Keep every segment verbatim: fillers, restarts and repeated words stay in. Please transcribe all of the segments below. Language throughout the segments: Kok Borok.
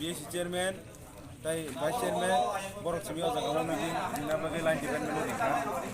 B S C chairman, tai vice chairman, borok simi o jaga o meeting, bini bagwi line department o rikha.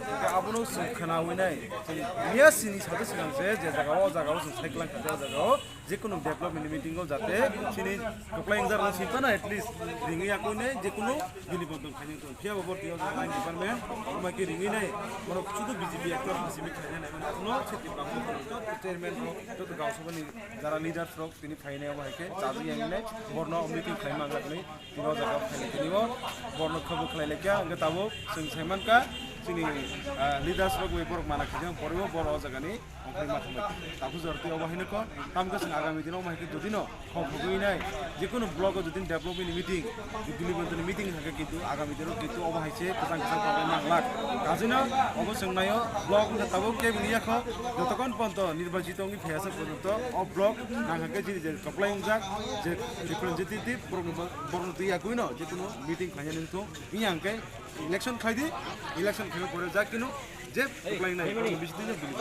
Hingke abono chwng khwnawi nai, chwng miya sini sade swkang se, je jaga o, o jaga o chwng cycle kha, o jaga o, jekunu development meeting o jate chini kwplai wngjakrok sintana at least ringwi yakwi nai, jekunu bini bodol khainai tong. Phiya bo borok tini o jaga line department, omai khe ringwi nai, borok sudu B J P ekta simi khainai nai, abono se Tipra Motha chairman rok, joto gausabani jara leaders rok, tini phainai obo hai khe chajakya hinwi borno meeting khlai manjaknai tini o jaga phainai tini o borno khabu khlai laikha hwnkhe tabuk chwng sai mankha chini, ah, leaders rok bai borok mana khaijak poribo borok o jagani ongkhorwi ma thangbai tabuk jora twi obo haino kho tamkhe chwng agami dino omo hai khe jodi no khok khogwi nai jekunu block o jodi development ni meeting, Dili Bondhoni meeting hwnkhe kintu agami dino kintu obo hai se kwchang kwchang problem manglak kajino obo chwng naio block wngkha tabuk kebini yakho jotokon ponto nirbachito wngwi phiyasa porjonto o block nang hwnkhe chini je kwplai wngjak je representative borokno bo-, borokno twi yakwino jekunu meeting khlainani wngthung. Wngya hwnkhe election khlai di, election khlaina pore ja kunu je kwplai nai, bisi twi je bini.